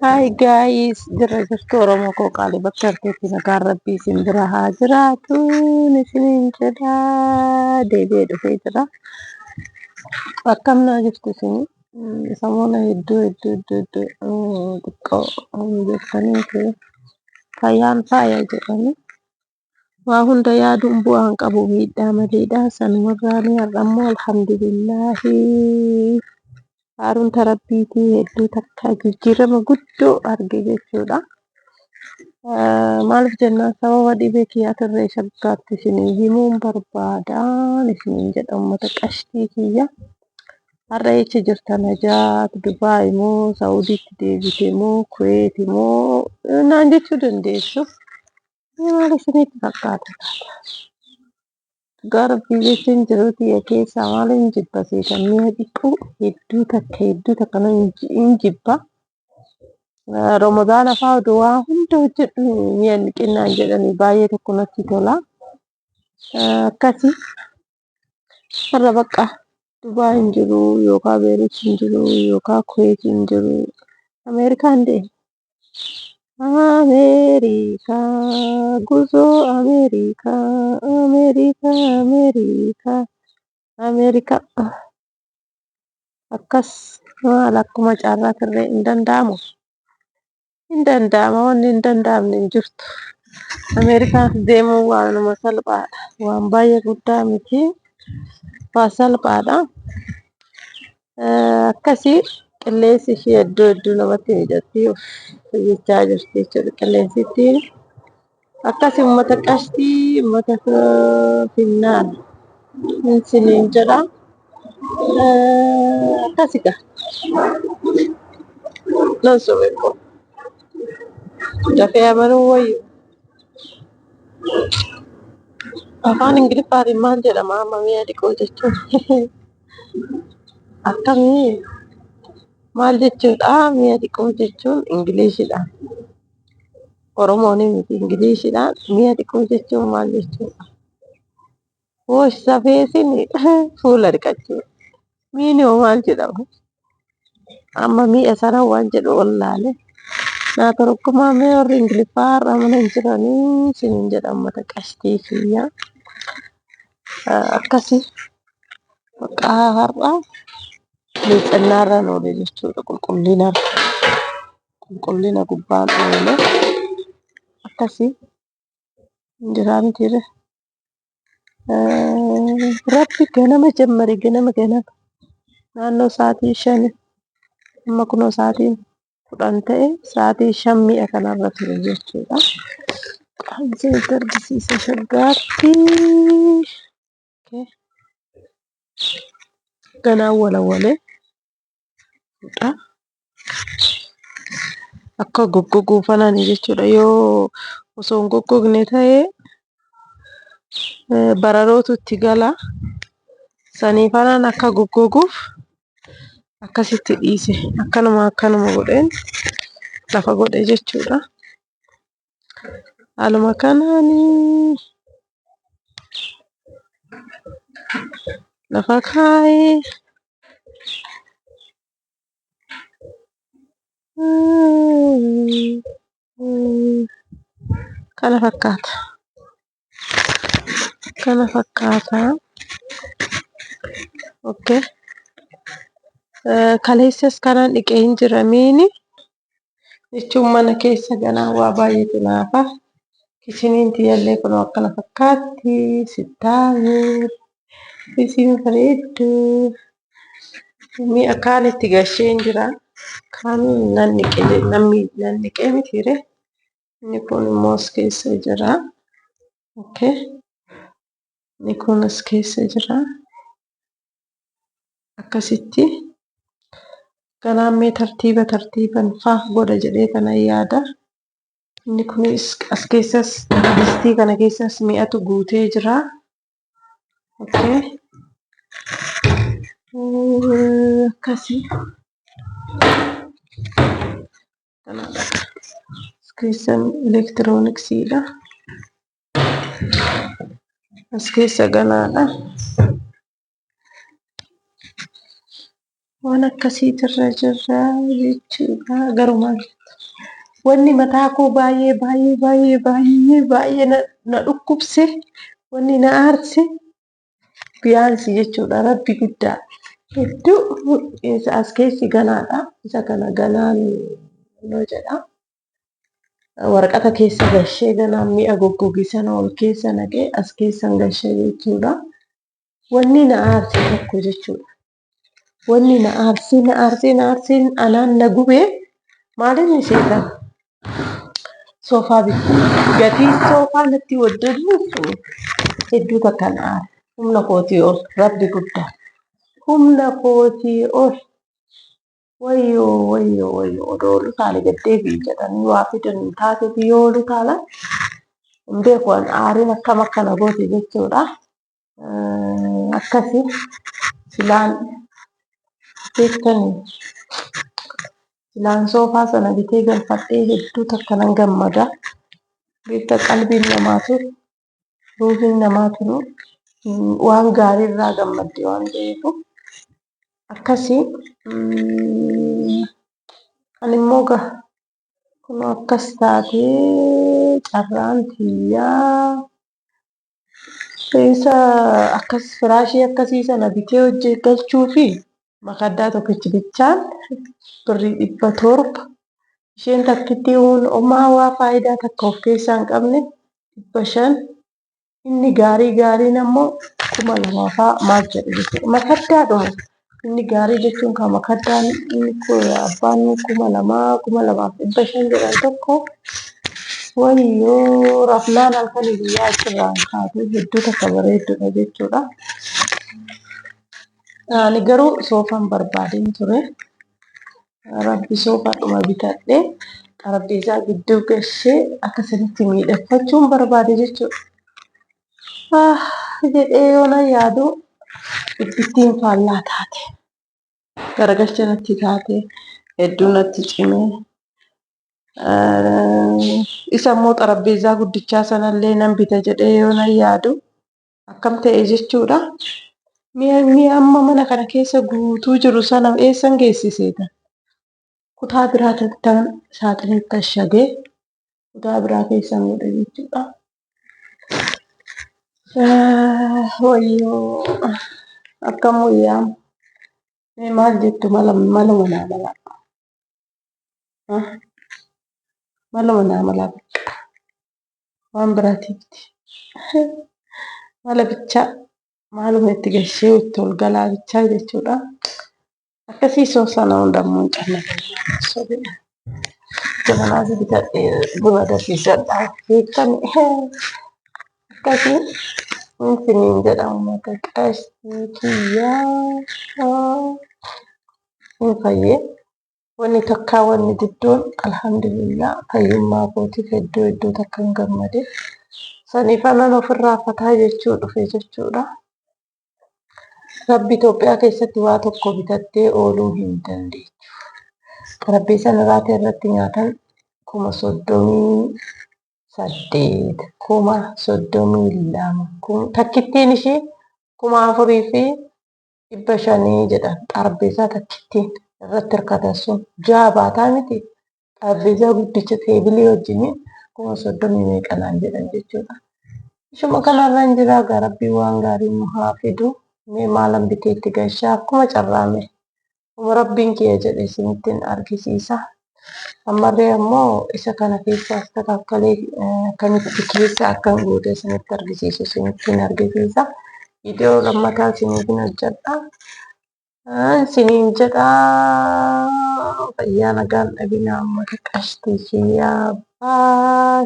Hi guys, jirra jirtu Oromoo koo qaalii bakka jirtutti nagaan rabbii isin bira haa jiraatu isiniin jedha deebi'ee dhufee jira. Akkam naa jirtu isin samoona hedduu hedduu hedduu hedduu xiqqoo jettanii fi fayyaan faaya jedhanii waa hunda yaaduun bu'aa hin qabu miidhaa maleedha. Sanumarraanii har'a immoo alhamdulillaahi haaromsa rabbiitii hedduu takka jijjiirama guddoo arge jechuudha. Maaliif jennaan sababa dhibee kiyyaatirree shaggaatti isinii himuun barbaadaan isiniin jedha uummata qashtii kiyya. Har'a eessa jirta Najaat? Dubaay moo Saawudiitti deebite moo Kuweeti moo naan jechuu dandeessu. Maal isinitti fakkaata laata? Dhugaa rabbii jechuun jiruu tiyya keessaa maal hin jibba seetan mi'a dhiquu hedduu takka hedduu takka nan hin jibba. Ramadaana fa'aa odoo waa hunda hojjedhu mi'a hin dhiqinnaan jedhanii baay'ee tokko natti tola. Akkasi har'a bakka Dubaay hin jiru yookaan Beerut hin jiru yookaan Kuweet hin jiru Ameerikaan deema. Ameerikaa guzoo Ameerikaa Ameerikaa Ameerikaa Ameerikaa akkas maal akkuma carraa tirree hin danda'amu. Hin danda'ama wanni hin danda'amne hin jirtu. Ameerikaas deemuun waanuma salphaadha. Waan baay'ee guddaa miti. Waan salphaadha. Akkasii qilleensi ishee hedduu hedduu namatti mijatti jechaa jirti jechuudha qilleensittiin. Akkasii uummata qashtii uummata finnaan isiniin jedha. Akkasi gaa. Nan sobe koo. Dafee amanuu wayyu. Afaan Ingiliffaatiin maal jedhama amma mi'a dhiquu jechuun? Akkamii maal jechuudha mi'a dhiquu jechuun Ingiliishiidhaan? Oromoon miti Ingiliishiidhaan mi'a dhiquu jechuun maal jechuudha? Wash the face fuula dhiqachuu. Miini hoo maal jedhama? Amma mi'a sana waan jedhu wallaale. Naa torokkumaa mee warri Ingiliffaa har'a mana hin jiranii isiniin jedha uummata qashtii kiyya. Akkasii maqaa har'a miiccannaa oole jechuudha qulqullina qulqullina gubbaan oole akkasii jiraa mitiire. Rabbi ganama jammare ganama ganama naannoo sa'aatii 5 amma kunoo sa'aatiin 10 ta'e sa'aatii 5 mi'a kanarra ture jechuudha. Isinitti argisiisa shaggaatti. Ganaan walawwalee dha. Akka goggoguu fanani jechuudha. Yoo osoo hin goggogne ta'e bararootu itti gala. Sanii fanaan akka goggoguuf akkasitti dhiise. Akkanuma akkanuma godheen lafa godhe jechuudha. Haaluma kanaanii lafa kaa'ee kana fakkaata. Kana fakkaata. Okay. Kaleessas kanaan dhiqee hin jiramiini jechuun mana keessa ganaa waa baay'eetu naafa. Kichiniin tiyyallee kunoo akkana fakkaatti. Sittaamur. Isiin bareeddu. Mi'a kaan itti gashee hin jira. Kaan nan dhiqe nan dhiqee mitiire. Inni kun immoo as keessa jira. Okay. Inni kun as keessa jira. Akkasitti ganaan mee tartiiba tartiiban faa godha jedhee kanan yaada. Inni kunis as keessas distii kana keessas mi'atu guutee jira. Okay. Akkasii. Kanaadha. As keessan elektirooniksiidha. As keessa ganaadha. Waan akkasiitirra jirra jechuudha. Garuu maal jettu? Wanni mataa koo baay'ee baay'ee baay'ee baay'ee baay'ee na dhukkubse, wanni na aarse biyaansi jechuudha. Rabbi guddaa hedduu as keessi ganaadha. Isa kana ganaan noo jedha. Waraqata keessa gashee ganaan mi'a goggoge sana ol keessa naqee as keessan gashee jechuudha. Wanni na aarse tokko jechuudha. Wanni na aarsee na aarsee na aarsee anaan na gubee maalinni seetan? Soofaa bitte. Gatiin soofaa natti waddaduu hedduu takka na aare. Humna kootii ol, Rabbi guddaa. Humna kootii ol. Wayyoo wayyoo wayyoo, odoo ol utaale gad deebi'i jedhanii waa fidan taateef yoo ol utaalan hin beeku an aariin akkam akka na goote jechuudha. Akkasi silaan beektanii silaan soofaa sana bitee galfadhee hedduu takka nan gammada. Beekta, qalbiin namaatu, ruuhiin namaatu waan gaarii irraa gammaddi waan ta'eef akkasii. Ani immoo gaa kunoo akkas taatee carraan tiyyaa isa akkas firaashii akkasii sana bitee hojii galchuu fi makaddaa tokkichi bichaan birrii 700, isheen takkitti homaa waa faayidaa takka of keessaa hin qabne 500, inni gaarii gaariin ammoo 2000 fa'aa maal jedhu jechuudha. Makaddaadhuma inni gaarii jechuun kan makaddaan inni abbaan 2000, 2500 jedhan tokko, wayyoo, rafnaan halkanii guyyaa achirraan kaatu hedduu takka bareeddudha jechuudha. Ani garuu soofaan barbaadeen ture. Rabbi soofaadhuma bitadhee xarapheezaa gidduu gashee akkasinitti miidhagfachuun barbaade jechuudha. Ah jedhee yoona yaadu ittittiin faallaa taate. Garagalcha natti taate, hedduu natti cimee. Isa immoo xarapheezaa guddichaa sanallee nan bita jedhee yoona yaadu akkam ta'e jechuudha. Mi'a amma mana kana keessa guutuu jiru sana eessan geessiseeta? Kutaa biraa tan saaxinitti ashagee kutaa biraa keessan godhe jechuudha. Wayyoo, akkam wayyaa, mee maal jettu? Mala maluma naa malaa, maluma naa malaa, bakka waan biraatiif mala bichaa maaluma itti gashee itti ol galaa bichaa jechuudha. Akkasii soo sana hundammoo hin cannaqan. Jabanaas bitadhee buna danfisadha. Beektani, akkasii isiniin jedha uummata qashtii kiyyaa. Hin fayyee, wanni takkaa wanni guddoon alhamdulillah fayyummaa kootiif hedduu hedduu takka hin gammade. Saniif anan ofirraa fataa jechuu dhufe jechuudha. Rabbi, Itoophiyaa keessatti waa tokko bitattee ooluu hin dandeechu. Xarapheezaan irraata irratti nyaatan 38,000, 32,000, takkittiin ishii 4500 jedhan. Xarapheezaa takkittiin irratti hirkatan sun ja'a baataa miti. Xarapheezaa guddicha teebilii wajjiniin kuma soddomii meeqanaan jedhan jechuudha. Ishuma kanarra hin jiraa gaa, Rabbiin waan gaarii nu haa fidu. Mee maalan bitee itti gashaa, akkuma carraame uma Rabbiin kiyya jedhe isinittiin argisiisa. Ammarree ammoo isa kana keessa astakakkalee akkamitti keessa akkan guute isinitti argisiisu, isinittiin argisiisa. Viidiyoo lammataa isiniifin hojjedha. Isiniin jedha, fayyaa nagaan dhabinaa uummata qashtii kiyyaa. Baay.